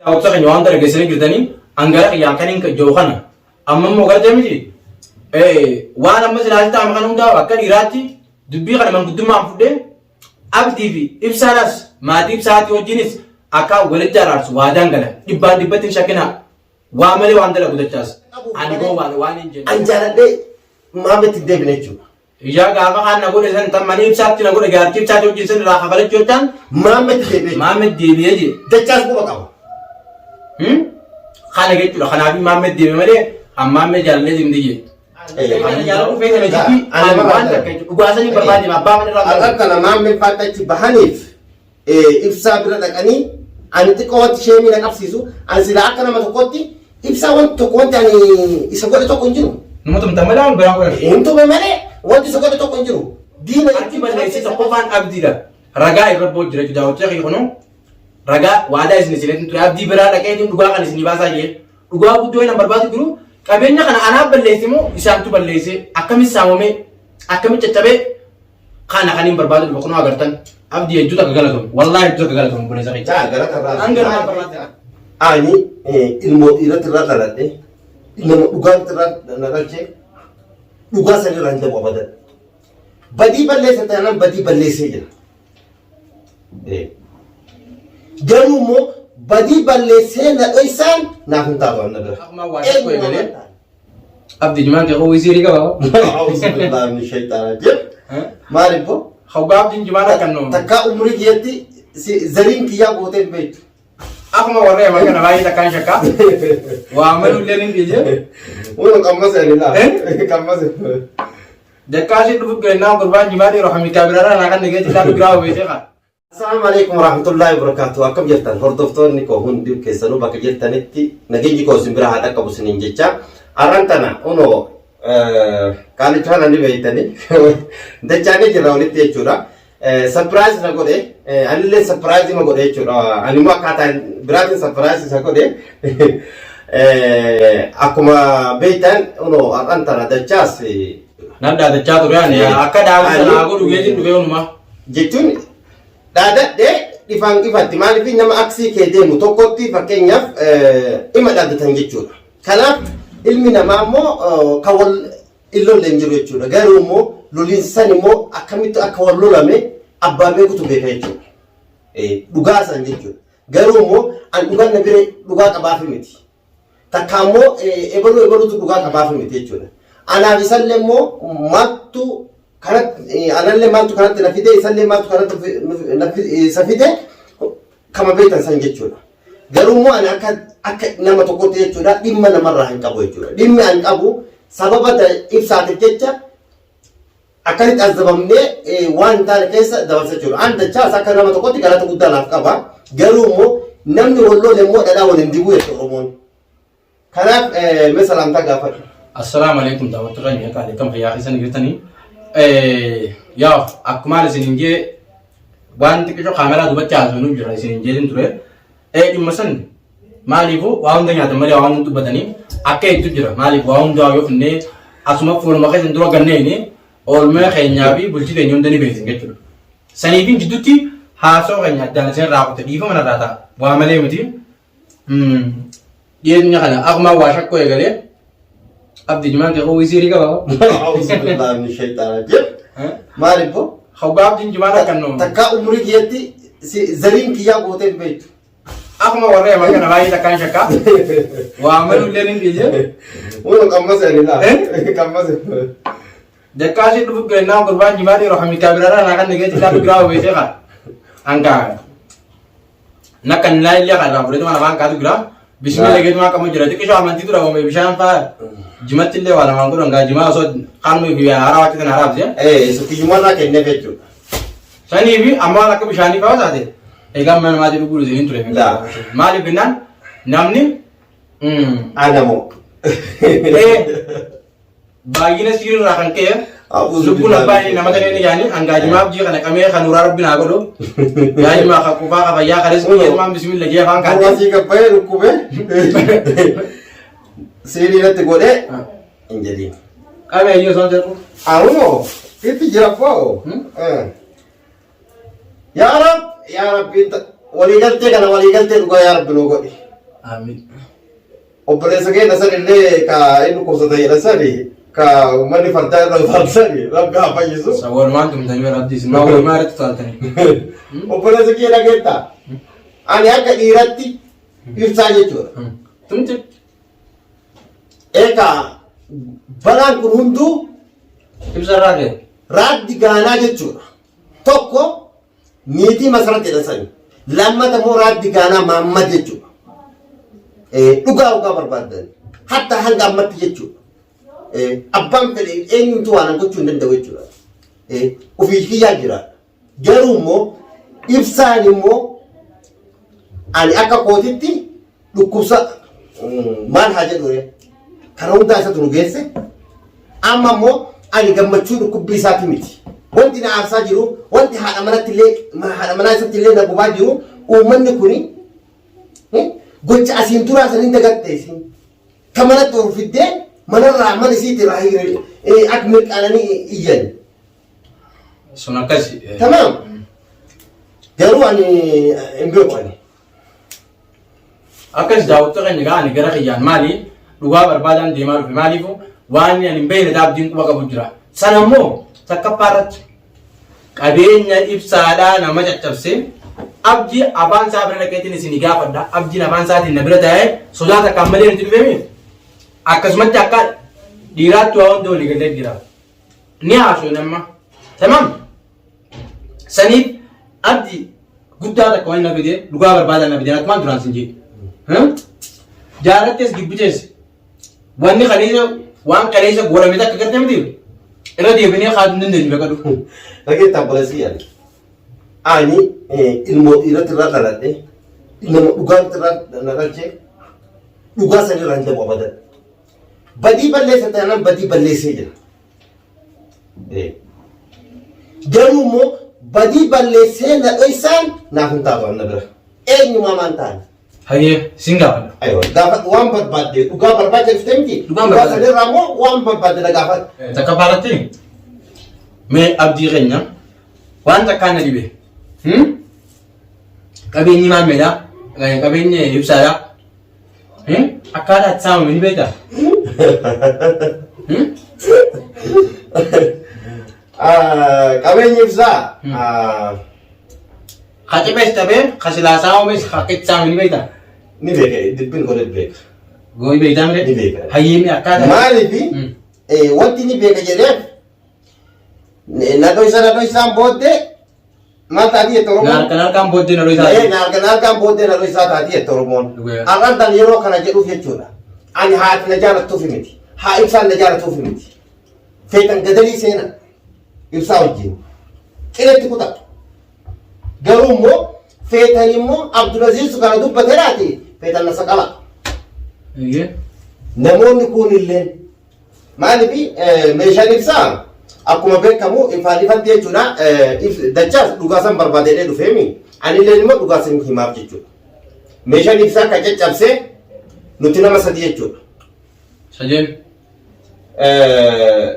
Daawwattoota keenya waan dargaggeessanii jirtanii hangara kiyyaan kan hin jiru kana amma immoo gartee miti waan amma silaa ta'ame kana hundaa akka dhiiraatti dubbii kana manguddummaan fudhee abdii fi ibsaadhaas maatii ibsaatii wajjinis akka walitti araarsu waadaan gala dhibbaan dhibbatti hin shakkinaa waa malee waan dalagu dachaas ani gowwaan waan hin jenne. An jaaladhee maametti hin deebine jechuudha. Ijaa gaafa kaan na godhe san tan mana ibsaatti na godhe gaartii ibsaatti wajjin san irraa kafalachuu jechaan Maammetti deebi'ee. Maammed deebi'ee jee. Dachaas quba qaba. Kana jechuudha. Kanaaf maammed deeme malee an maammed jaalallee deemte jee. Ani jaaladhu feete na jibbi ani waan takka jechuudha. Dhugaa sanii barbaade abbaa mana irraa Har'a kana maammeen faatti achi bahaniif ibsaa bira dhaqanii ani xiqqoo wanti ishee miila qabsiisu ani silaa akka nama tokkotti ibsaa wanti tokko wanti ani isa godhe tokko hin jiru. Nama tumta malee waan biraa godhan. Hin tume malee wanti isa godhe tokko hin jiru. Diina Harki balleessee tokkoffaan abdiidha. Ragaa irra boo jira jechuudha. Daawwattoota kiyya kunuu ragaa waadaa isin isinitti ture abdii biraa dhaqeetiin dhugaa kan isinii baasaa jee dhugaa guddoo inni barbaadu jiru qabeenya kana anaa balleesse moo isaantu balleesse akkamitti saamamee akkamitti caccabee Kana kan hin barbaadu dhufa kunoo agartan. Abdii hedduu takka galatoom. Wallaahi hedduu takka galatoom obboleessa keenya. Jaa galata irraa. Hanga namaa barbaadu. Ani ilmoo dhiiratti irraa dhaladhe nama dhugaatti irraa na dhalche dhugaa san irraa hin dabu abadan. Badii balleessa taanaan badii balleessee jira. Garuu immoo badii balleessee na dhoysaan naaf hin taatu anna bira. Akkuma waa tokko eegalee. Abdi jimaan kee hawwii siirii qaba. A'uuzu billaahi min shayxaana rajiim. Maal immoo? Hoggaa abdiin jimaan akka noo. Takkaa umurii kiyyatti zariin kiyyaa gootee hin beektu. Akkuma warra yaman kana baay'ee takkaan shakkaa. Waa maluu illee ni dhiise. Wani qammase ani laa. Qammase. Dakkaa ishee dhufu gennaan gurbaan jimaa dhiiroo hamikaa biraarraa naa kan nagee citaa biraa hubeetee kaa. Assalamu alaikum warahmatullahi wabarakatuh. Akkam jirtan hordoftoonni koo hundi keessanuu bakka jirtanitti nageenyi koo isin bira haa dhaqqabu isiniin jecha. Har'an tana unoo qaalicha kana ni beektani. Dachaanee jirra walitti jechuudha. Surprise na godhe anillee surprise ma godhe jechuudha. Ani immoo akkaataa biraatiin surprise isa godhe. Akkuma beektan unoo har'an tana dachaas Nan dhaadachaa ture ani akka dhaabisa naa godhu geetiin dhufee unumaa. Jechuun dhaadadhe ifaan ifatti maaliif nama aksii kee deemu tokkotti fakkeenyaaf ima dhaadatan jechuudha. Kanaaf ilmi namaa immoo kan wal hin lolle hin jiru jechuudha. Garuu immoo loliinsan immoo akkamitti akka wal lolame abbaa beekutu beeka jechuudha. Dhugaa san jechuudha. Garuu immoo an dhugaan na bira dhugaa qabaafi miti. Takka immoo ebaluu ebaluutu dhugaa qabaafi miti jechuudha. Anaaf isallee immoo maaltu kanatti anallee maaltu kanatti na fide isallee maaltu kanatti isa fide kama beektan san jechuudha. Garuu immoo ani akka akka nama tokkotti jechuudha dhimma namarraa hin qabu jechuudha. Dhimmi an qabu sababa ibsaatiif jecha akkasitti azabamnee waan hin taane keessa dabarsa jechuudha. An dachaas akka nama tokkotti galata guddaa naaf qaba. Garuu immoo namni wal lole immoo dhadhaa wal hin dibuu jechuudha Oromoon. Kanaaf mee salaamtaa gaafadhu. Assalaamu alaikum daawwattoota keenya qaalii kan fayyaa keessan jirtanii. Yaa akkumaan isin hin jee waan xiqqisho kaameraa duubatti haasofnu jira isin hin jeetin ture. Dhimma san maaliifuu waa hunda nyaatan malee waa hunda dubbatanii akka hedduu jira maaliif waa hundaa yoo finnee asuma fuuluma keessan dura ganneeni oolmaa keenyaa fi bultii keenya hunda ni beektan jechuudha. Saniifin jidduutti haasoo keenya addaan isin irraa kute dhiifama narraa ta'a waa malee miti. Dhiyeenya kana akkuma waa shakkoo eegalee abdi jimaan kee hawwii siirii qaba. A'uuzu billaahi min shayxaana rajiim. Maal immoo? Hoggaa abdiin jimaan akka noo. Takkaa umurii kiyyatti zariin kiyyaa gootee hin beektu. Akkuma warra yaman kana baay'ee takkaan shakkaa. Waa maluu illee ni dhiise. Wani qammase ani laa. Qammase. Dakkaa ishee dhufu gennaan gurbaan jimaa dhiiroo hamikaa biraarraa naa kan nagee citaa biraa hubeetee kaa. Hangaa. Nakka nilaa illee kan irraa fudhatee waan afaan kaatu jira. Bismillah geetumaa qabu jira. Xiqqishoo amantii dura oomee bishaan faa jimatti illee waa lamaan godhan gaa jimaa osoo kanuma fi haaraa waatti kan haaraa bisee. Isa kiyyumarraa kenneef jechuudha. Sanii fi amma waan akka bishaanii fa'aa taate egaa mana maatii dhuguu hin ture. Laa. Maaliif jennaan namni Anamoo. Baay'ina siirraa kan ka'e lubbuun abbaa inni nama ta'e ni yaani hangaa jimaaf jii kana qamee kan nuraa rabbi naa godhu yaa jimaa kan qufaa kan fayyaa kan rizqii jedhumaan bismillah jee afaan kaatee. Asii gabbayee dhukkube. Siirii irratti godhee hin jedhiin. Qamee iyyuu osoo hin jedhu. Aunoo itti jira koo. Yaa Rab yaa Rabbi waliigaltee kana waliigaltee dhugaa yaa Rabbi nuu godhi. Amiin. Obboleessa keenya san illee ka inni dhukkubsata jedhan sani ka uummanni fardaa irra utaalu sani Rabbi haa fayyisu. Sa walumaan tumtanii bara abdii isin maa walumaa irratti utaaltanii. Obboleessa kiyya dhageettaa? Ani akka dhiiratti ibsaa jechuudha. Tumte. Egaa balaan kun hunduu Ibsa irraa ka'e. Raaddi gaanaa jechuudha. Tokko niitii Masarat jedhan sani. Lammata immoo raaddi gaanaa Maammad jechuudha. Dhugaa dhugaa barbaaddan. Hatta hanga ammatti jechuudha. Abbaan fedhe eenyumtu waan gochuu hin danda'u jechuudha. Ofii kiyyaa jira. Garuu immoo ibsaan immoo ani akka kootitti dhukkubsa maal haa jedhu ree kana hundaa isatu nu geesse amma immoo ani gammachuu dhukkubbii isaati miti wanti na aarsaa jiru wanti haadha manatti illee haadha manaa isatti illee na gubaa jiru uummanni kuni gocha asiin duraa san hin dagatte isin ka manatti ol fiddee manarraa mana isiitti irraa akka mirqaananii iyyan. Sun akkasi. Tamaam. Garuu ani hin beeku ani. Akkas daawwattoota keenya egaa ani gara kiyyaan maali dhugaa barbaadaan deemaa dhufe maaliifu waan ani hin beekne abdiin quba qabu jira. Sana immoo takkaffaa irratti qabeenya ibsaadhaa nama caccabse abdii afaan isaa bira dhaqeetiin isin gaafadha. Abdiin afaan isaatiin na bira taa'ee sodaa takkaan malee nuti dhufeemi. Akkasumatti akka dhiiraatti waa hunda walii galee jira. Ni haasofna amma. Tamam. Saniif abdi guddaa takka waan na fide dhugaa barbaadaa na fide akkumaan duraan sin jedhe. Jaalattees jibbitees wanni kaleessa waan kaleessa godhame takka garte miti irra deebinee kaasuu hin dandeenyu beekadhu. Dhageettaa obboleessi yaada. Ani ilmoo dhiiratti irraa dhaladhe nama dhugaatti irraa na dhalche dhugaa san irraa hin dabu abadan. Badii balleessa taanaan badii balleessee jira. Garuu immoo badii balleessee na dhoysaan naaf hin taatu anna bira. Eenyumaa maan taane. Hayyee sin gaafadha. Aywa gaafadhu waan barbaadde dhugaa barbaacha dhuftee miti. Dhugaan Dhugaa barbaada. sanirraa immoo waan barbaadde na gaafadhu. Takka irratti mee abdii keenya waan takkaan na dhibe. Qabeenyi maammeedha. Qabeenyi ibsaadha. Akkaataa itti saamame ni beektaa? Qabeenyi ibsaa. Ka ciphes cabee, ka silaa saamames, ka akka itti saamame ni beektaa? Ni beeka dubbiin godhe beeka. Gooyi beektaa mire? Ni beeka. Hayyeemi akkaataa. Maaliif wanti ni beeka jedheef nadho isaan booddee maal taati jette Oromoon? Naarkan harkaan booddee naroo isaa. Ee naarkan harkaan booddee naroo isaa taati jette Oromoon. Dhugaa. Har'aan tan yeroo kana jedhuuf jechuudha. Ani haati na jaalattuuf miti. Haa ibsaan na jaalatuuf miti. Feetan gadalii seena. Ibsaa wajjin. Qiletti kuta. Garuu immoo feetan immoo Abdulaziz kana dubbate laati feetan na saqala. Eeyyee. Namoonni kuun illee Maaliif meeshaan ibsaa akkuma beekamu ifaan ifatti jechuudha. Dachaas dhugaa san barbaadee dhufeemi. Anillee immoo dhugaa san himaaf jechuudha. Meeshaan ibsaa kan caccabsee nuti nama sadi jechuudha. Sadeen.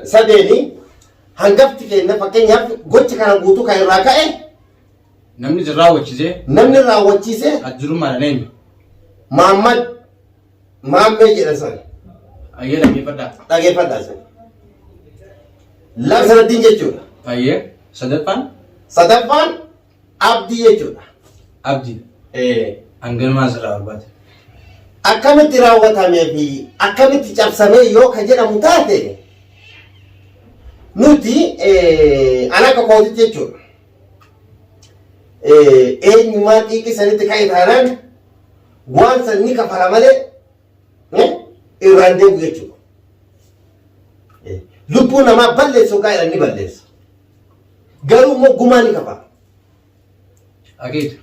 Sadeeni hangafti keenya fakkeenyaaf gochi kana guutuu kan irraa ka'e Namni isin raawwachiisee namni raawwachiise ajjirummaadhaan eenyu? Maammad Maammee jedhan sana. Ayyee dhaggeeffadhaa. Dhaggeeffadhaa sana. Lama sanattiin jechuudha. Ayyee sadaffaan Sadaffaan abdii jechuudha. abdii. Hanganumaa asirraa barbaade. Akkamitti raawwatamee fi akkamitti cabsamee yoo ka jedhamu taate nuti an akka kootitti jechuudha. Eenyumaa xiiqii sanitti ka'e taanaan waan san ni kafala malee irraa hin deebi'u jechuudha. Lubbuu namaa balleessu kaa jedhan ni balleessa. Garuu immoo gumaa ni kafala. Akeeka.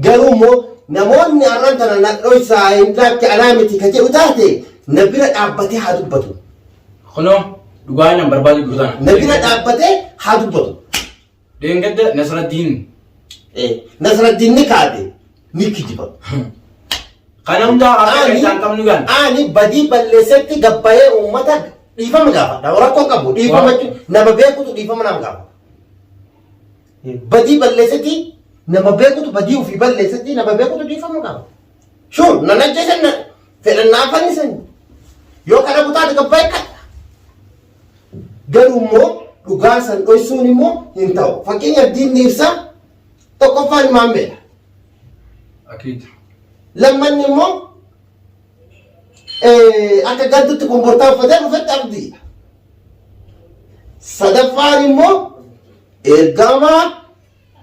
Garuu immoo namoonni har'an tana na dhoysaa hin laakke anaa miti ka jedhu taate na bira dhaabbatee haa dubbatu. Kunoo dhugaa nan barbaadu jiru tana. Na bira dhaabbatee haa dubbatu. Dheengadda Nasraddiin. Nasraddiin ni kaate ni kijiba. Kana hundaa harka keessaa hin qabnu gaan. Ani badii balleessetti gabbayee uummata dhiifama gaafadha. Rakkoo qabu dhiifama jechuun nama beekutu dhiifama nama gaafata. Badii balleessetti nama beekutu badii ofii balleessetti nama beekutu dhiifama gaafata. Sure, nan ajjeesan na fedhan naa fannisan. Yoo kana butaate gabbaa kadha. Garuu immoo dhugaa san dhoysuun immoo hin ta'u. Fakkeenyaaf diinni ibsaa tokkoffaan maammeedha. Akiid. Lammanni immoo akka gaddutti kombortaa uffatee dhufetti abdiidha. Sadaffaan immoo ergamaa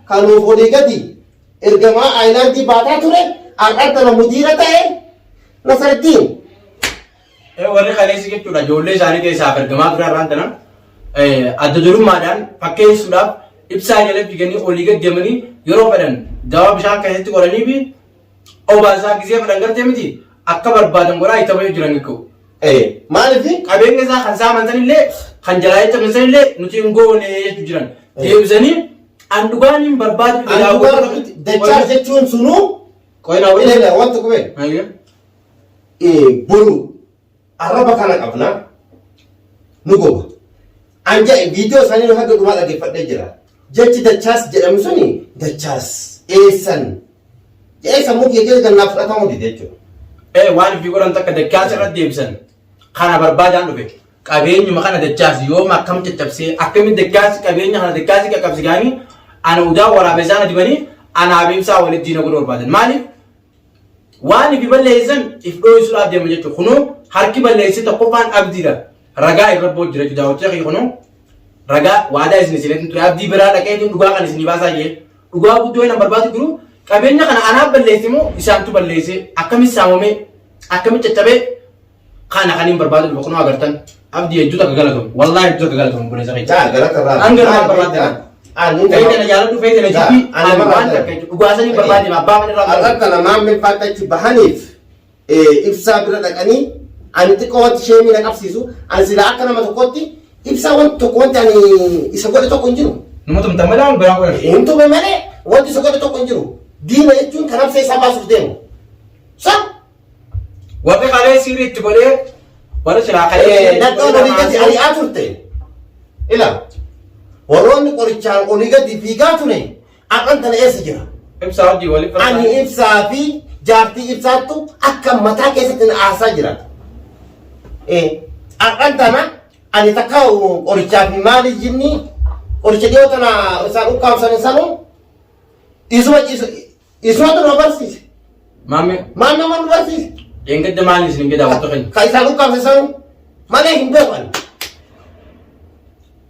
kan nuuf olii gadi ergamaa aayilaandii baataa ture har'aan tana mudiira ta'e Nasardiin. Warri kaleessi jechuudha ijoollee isaanii keessaaf ergamaa ture har'aan tana adda durummaadhaan fakkeessuudhaaf ibsaa jala fiiganii olii gad deemanii yeroo fedhan dawaa bishaan keessatti godhanii fi obaasaa gisee fedhan gartee miti akka barbaadan godhaa itti bahee jiran jechuudha. Maaliif? Qabeenya isaa kan saaman sanillee kan jalaa jechaman sanillee nuti hin goone jechuu jiran. Deebisanii an dhugaan hin barbaadu. An dhugaa dachaa jechuun sunuu Qoyinaa waliin. Ilaala wanta qubee. Boru arraba kana qabna nu goba. An jedhe viidiyoo isaanii haga dhumaa dhaggeeffadhee jira. Jechi dachaas jedhamu suni dachaas eessan jedhee sammuu kiyya keessa gannaaf fudhatamuu dide jechuudha. Waan ifii godhan takka dachaas irratti deebisan kana barbaadaan dhufe. Qabeenyuma kana dachaas yooma akkam caccabsee akkamitti dachaas qabeenya kana dachaas qaqqabsi gaanii ana udaa waraabee isaan dibanii anaa fi ibsaa walitti diina godhuu barbaadan. Maaliif? Waan ifi balleessan if dhooysuudhaaf deema jechuudha. Kunoo harki balleesse tokkoffaan abdiidha. Ragaa irra boo jira jechuudha. Daawwattoota kiyya kunoo ragaa waadaa isin isinitti ture abdii biraa dhaqeetiin dhugaa kan isinii baasaa jee dhugaa guddoo inni barbaadu jiru qabeenya kana anaa balleesse moo isaantu balleesse akkamitti saamamee akkamitti caccabee kana kan hin barbaadu dhufa kunoo agartan abdii hedduu takka galatoom wallaahi hedduu takka galatoom obboleessa keenya. Jaa galata irraa. Hanga irraa barbaadde. Ani Feete na jaaladhu feete na jibbi Ani ani waan barbaadde. takka jechuudha. Dhugaa sanii barbaade abbaa mana irraa Har'a kana maammee faatti achi bahaniif ibsaa bira dhaqanii ani xiqqoo wanti ishee miila qabsiisu ani silaa akka nama tokkotti ibsaa wanti tokko wanti ani isa godhe tokko hin jiru. Nama tumtan malee waan biraa godhan. Hin tume malee wanti isa godhe tokko hin jiru. Diina jechuun kan habsee isaa baasuuf deemu. Sa Warri kalee siirii itti godhee warri silaa kalee nadhoon olii gadi ari'aa turte. Ila warroonni qorichaan olii gadi fiigaa ture har'an tana eessa jira? Ibsaa hojii waliif Ani ibsaa fi jaartii ibsaattu akka mataa keessatti na aasaa jira. Har'an tana ani takka qorichaa fi maali jinni qoricha dhiyoo tana isaan ukkaamsan sanuu isuma isumatu nu barsiise. Maammee Maal nama nu barsiise? dheengadda maal isin jedha daawwattoota keenya. Kan isaan ukkaamse sanuu malee hin beeku ani.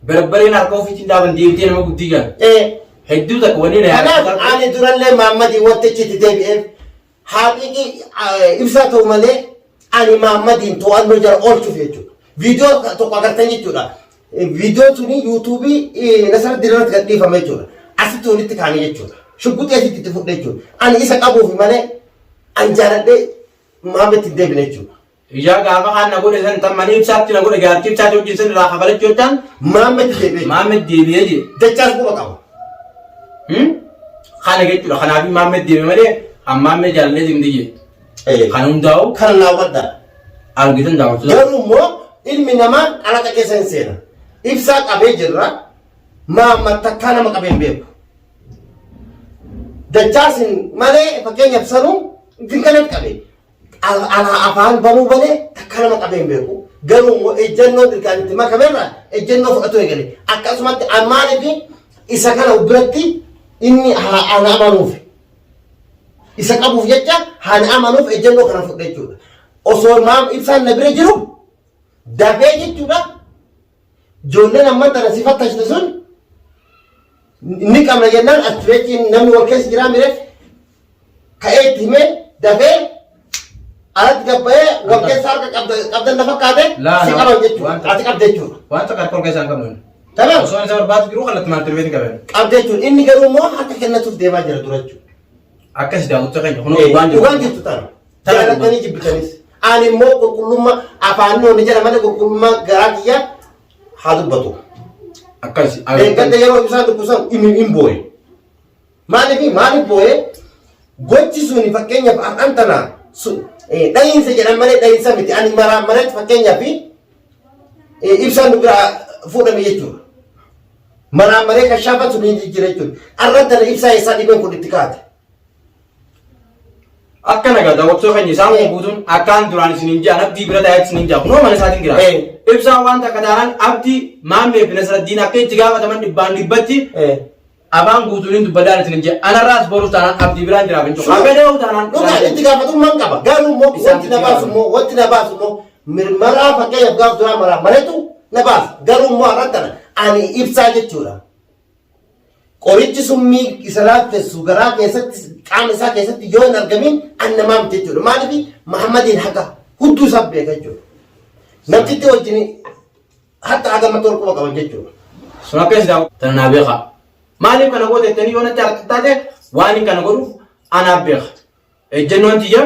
Barbareen harka ofiitiin dhaaban deebitee nama guddii jaan. Hedduu takka wanni na Kanaaf ani durallee Maammadii wantichi itti deebi'eef haaqiqii ibsaa ta'u malee ani Maammadiin to'annoo jala oolchuuf jechuudha. Viidiyoo tokko agartan jechuudha. Viidiyoon suni yuutuubii Nasara Dirratti gadhiifame jechuudha. Asitti walitti kaane jechuudha. Shugguxii asitti itti fudhe jechuudha. Ani isa qabuuf malee an jaaladhee Maammetti hin deebine jechuudha. Ijaa gaafa kaan na godhe san tan manii ibsaatti na godhe jaartii ibsaatti wajjin san irraa kafalachuu jechaan Maammetti deebi'e. Maammed deebi'ee jee. Dachaas quba qaba. Kana jechuudha. Kanaaf Maammed deebi'e malee an Maammed jaalallee simti jee. Kan hundaa'u Kana naa hubadhaa. argitan daawwattoota. Garuu immoo ilmi namaa qalaxa keessa hin seena. Ibsaa qabee jirra. Maammed takkaa nama qabee hin beeku. Dachaasin malee fakkeenyaaf sanuu dinqanatti qabe. Alaa afaan banuu malee takka nama qabee hin beeku. Garuu immoo ejjennoo dirqaan itti makamerra ejjennoo fudhatu eegale. Akkasumatti ammaanii fi isa kana biratti inni haa ana amanuuf. Isa qabuuf jecha haa na amanuuf ejjennoo kana fudhe jechuudha. Osoo maam ibsaan na bira jiru dafee jechuudha. Ijoolleen amman tana si fattashte sun ni qabna jennaan as tureetiin namni wal keessa jiraa mire ka'ee itti himee dafee alatti gabbayee wal keessa harka qabdan na fakkaate Laa, si laa, qaban jechuudha. wanta- Ati qabda jechuudha. Waan takka harka ol keessaa hin qabnu. Tamam Osoo isa barbaadu jiru kallattii maal turbeetiin qaban. qabda jechuudha. Inni garuu immoo harka kennatuuf deemaa jira dura jechuudha. Akkas daawwattoota keenya kunoo dhugaan jiru. Dhugaan jirtu tana. Tana Jaalattanii jibbitanis. Ani immoo qulqullummaa afaanii onni jedha malee qulqullummaa garaa kiyyaa haa dubbatu. Akkas. Eeggadda yeroo isaan dubbisan inni hin booye. Maaliif maaliif booye gochi suni fakkeenyaaf har'aan tana dhahiinsa jedhan malee dhahiinsa miti. Ani maraan mareetti fakkeenyaaf ibsaan nu biraa fuudhame jechuudha. Maraan maree kan shaafan sun hin jijjiira jechuudha. Har'aan tana ibsaa eessaa dhibeen kun itti kaate. Akka nagaa daawwattoota keenya isaan kun guutuun akkaan duraan isiniin jedhan Abdii bira taa'ee isiniin jedha. Kunoo mana isaatiin jira. Ibsaan waan takka taanaan Abdii, Maammee fi Nasraddiin akka itti gaafataman dhibbaan dhibbatti afaan guutuun hin dubbadhaan isiniin jedha. Anarraas borus taanaan Abdii biraan jira fincu. Hafedee taanaan. Dhugaa itti gaafatummaan qaba. Garuu immoo wanti na baasu immoo wanti na baasu immoo mirmaraa fakkeenyaaf gaaf duraa maraa maretu na baasa. Garuu immoo har'a tana ani ibsaa jechuudha. Qorichi summii isa laaffessu garaa keessatti qaama isaa keessatti yoo hin argamin an namaa miti jechuudha. Maaliif Muhammadiin haqa hudduu isaa beeka jechuudha. Namtitti wajjin hatta haga mata ol quba qaban jechuudha. Sun akka isin tana naa beekaa. Maaliif kana goote jettanii yoo natti taate waan hin kana godhuuf anaaf beeka. Ejjennoon tiyya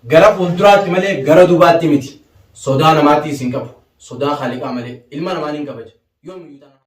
gara fuulduraatti malee gara duubaatti miti. Sodaa namaatti isin qabu. Sodaa Khaaliqaa malee. Ilma namaa niin kabaja. Yoomiyyuu taanaan.